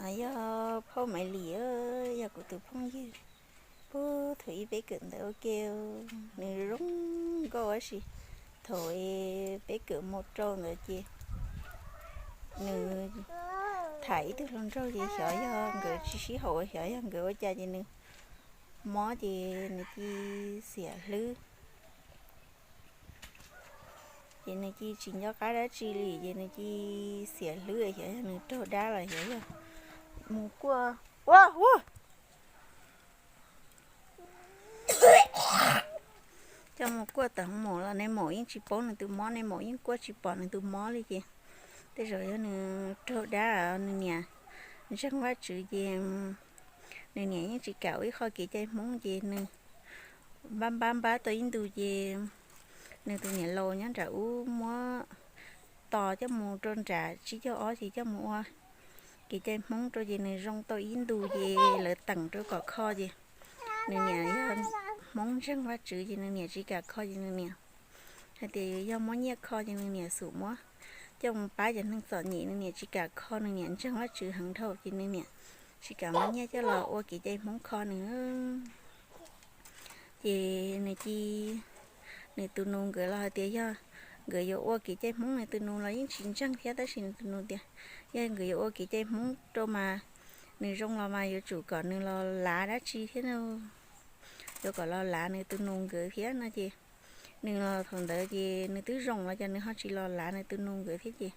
Yog phauj Maiv Lis, yog kuv tus phooj ywg puag thaum ub peb kawm ntawv ua ke, nws zoo nkauj tab sis thaum peb kawm mus rau ntawd ces nws tham ib tug hluas nraug ces xyov yog nkawd tsis sib haum, xyov yog nkawd ua cas ces nws mob ces nws cia li xiam hlwb. Ces nws cia li tsis nco qab dab tsi li, ces nws cia li xiam hlwb, xyov yog nws raug dab los xyov yog mus kuaj, ua ua, coj mus kuaj tom hoo maum los nej maum yeej tsis paub nws tus mob, nej maum yeej kuaj tsis pom nws tus mob li ces tej zaum yog nws raug dab, nws niam ntseeg Vajtswv ces nws niam yeej tsis kam ua ib qho kev cai Hmoob ces nws npab npab npab tau ib ntus ces nws tus niam laus nyob nram ub muab tos coj mus rau nram tsib caug ob ces coj mus ua kev cai Hmoob rau ces nws zoo tau ib ntus ces lawv teem rau kom kho ces nws niam yog Hmoob ntseeg Vajtswv ces nws niam tsis kam kho ces nws niam hais tias yog muab nyiaj kho ces nws niam xub muab coj mus pab cov neeg txom nyem, nws niam tsis kam kho, nws niam ntseeg Vajtswv heev dhau ces nws niam tsis kam muab nyiaj coj los ua kev cai Hmoob kho nws. Ces nws cia, nws tus nus nkawd los hais tias yog nkawd yuav ua kev cai Hmoob, nws tus nus los yeej tsis ntseeg thiab tab sis nws tus nus tias yog nkawd yuav ua kev cai Hmoob rau mas nws zoo los mas yuav tsum kom nws los lav dab tsi thiab, yuav kom los lav nws tus nus nkawd thiab no ces nws los thaum ntawd ces nws twb zoo los cas nws ho tsis los lav nws tus nus nkawd thiab ces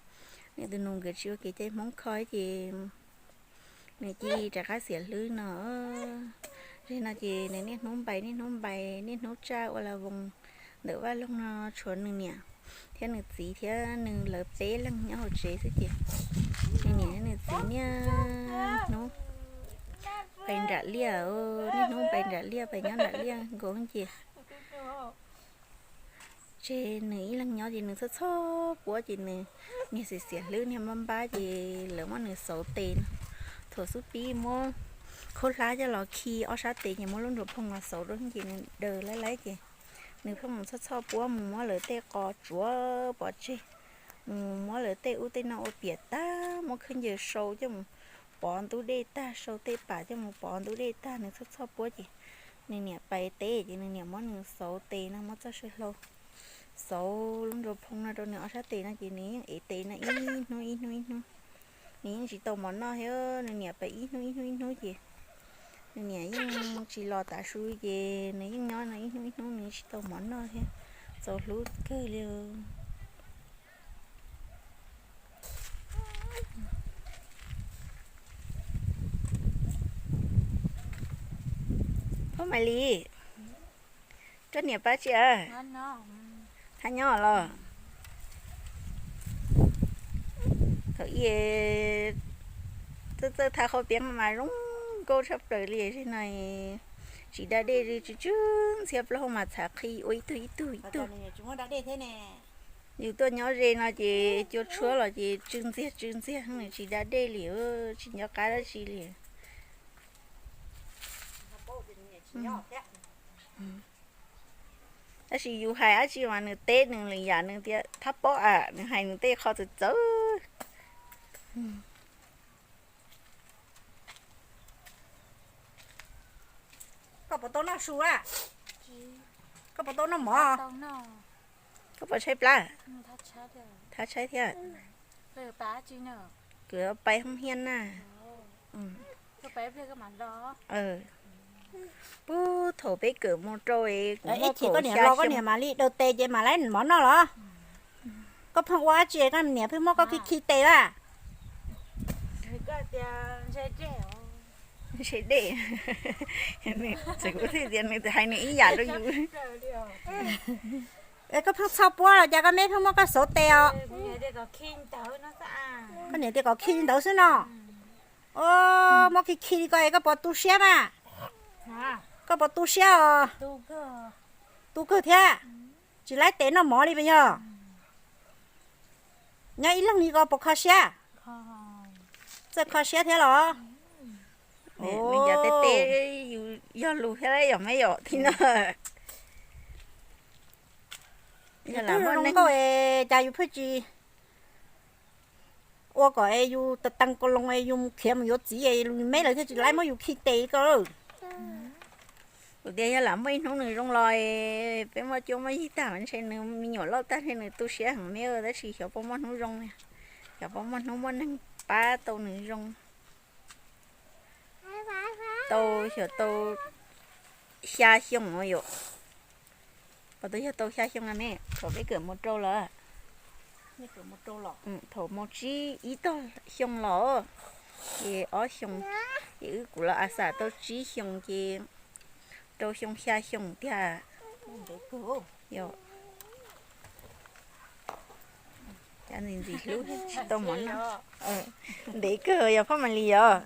nws tus nus nkawd tsis ua kev cai Hmoob kho ces nws cia li rov qab xiam hlwb no. Zem no ces nws niaj hnub npais niaj hnub npais niaj hnub tsaj ua la voos ntawm vaj loog no, tshuav nws niam thiab nws txiv thiab nws lawv peb leeg nyob hauv tsev xwb ces nws niam nws txiv niaj hnub pais nram liaj, niaj hnub pais nram liaj pais nyob nram liaj nkaus ces ces nws ib leeg nyob ces nws txhob txhob puab ces nws niag xiam xiam hlwb niag npab npab ces lawv muab nws xauv tes no. Thaum xub pib muab khaub hlab coj los khi ob sab tes ces muab lub nruas phoo los xauv rau ces nws daws laib laib ces nws pheej mus txhob txhob puab mus muab lawv tej qos tsuav pov tseg, mus muab lawv tej ub tej no ua piam tag, muab khaub ncaws sau coj mus pov ntub dej tag, sau tej pam coj mus pov ntub dej tag, nws txhob txhob puab ces nws niam pais teb ces nws niam muab nws xauv tes no, muab txoj saw hlau xauv lub nruas phoo no rau nws ob sab tes no ces nws yeej ev tes no ib hnub ib hnub ib hnub. Nws yeej tsis tau mov noj thiab, nws niam pais ib hnub ib hnub ib hnub ces nws niam yeej tsis los tav su ces nws yeej nyob no ib hnub ib hnub, nws tsis tau mov noj thiab, txaus hlub kawg li. Phauj Maiv Lis, koj niam pab tsi a? Thab nyob los? Thaum ub txawj txawj thab qhaub peeb mas zoo nkauj tshaj plaws li, zem no tsis da dej, tsw tsw ntxhiab, plaub hau mas txhav qhi ua ib tug ib tug ib tug. Yus tuaj nyob ze no ces cua tshuab los ces tsw ntxiag tsw ntxiag, tsis da dej li, tsis nco qab dab tsi li. Tab sis yus hais dab tsi mas nws teb nws lwm yam, nws tias thab paub am, nws hais nws tej qho txawv txawv. Koj puas tau noj su a? Koj puas tau noj mov? Koj puas tshaib plab? Thab tshaib thiab. Kuv pais hoob hiab na. Puag thaum peb kawm mus rau kuv muaj kaum xya xyoo, koj niam mam li daws tes ces mam li mov noj los? Koj pheej ua dab tsi koj niam pheej muab koj khi khi tes a? Ntshe dej, txawm kuv thiaj tias nws hais nws ib yam rau yus. Koj pheej txhob puab los cas koj me pheej muab koj xauv tes os? Koj niam tias kom khi li ntawd xwb no. Muab khi khi li ko es koj puas tu siab mas? Koj puas tu siab os? Tu kawg thiab. Tsis laib tes noj mov li puas yog? Nyob ib leeg li ko puas kho siab? Txawj kho siab thiab los? Nws yog tej teb yus yog lus thiab yom, me yom thib no. Yus twb zoo nkauj es cas yus pheej tsis ua kom yus tas tees kaus loos es yus mus khiav mus yuav txiv es me lawv thiaj tsis laib muab yus khi tes ko. Kuv tias yog lam muaj ib hnub nws zoo los, peb muaj cuab muaj yig tag ntshe nws me nyuam loj tag ntshe nws tu siab heev me, tab sis xyov puas muaj hnub zoo, xyov puas muaj hnub muaj neeg pab tau nws zoo. Tau xyov tau xya xyoo no yom. Pom tau yog tau xya xyoo no ne, thaum peb kawm mus rau los, thaum mus tsib ib tog xyoo los, ces ob xyoo, ces wb kuv los a xam tau tsib xyoo ces rau xyoo xya xyoo tiag. Yog, cas ntxim ntxim hlub tsis tau mov noj. Ntev kawg yog Phaj Mas Lis yog.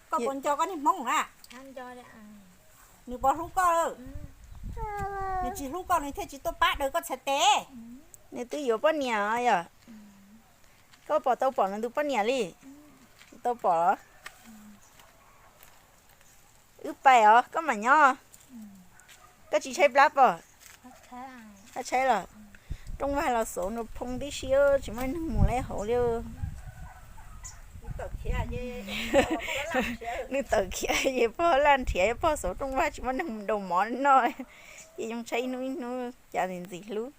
Koj puas nco koj niag Hmoob na? Nws puas hlub koj? Nws tsis hlub koj nws thiaj tsis tuaj pab daws koj txhais tes. Nws twb yuav poj niam yog. Koj pom tau pom nws tus poj niam li? Tsis tau pom los? Wb pais os, koj mam nyob. Koj tsis tshaib plab pom? Koj tshaib los? Rooj vag los xauv nrov phoo tib si, tsis muaj neeg mus lawm hauv li. Nws tawm khiav ces pog laj nrhiav pog xauv rooj vag tsis muaj neeg mus daus mov noj, ces yoo tshaib ib hnub ib hnub cas ntxim ntxim hlub.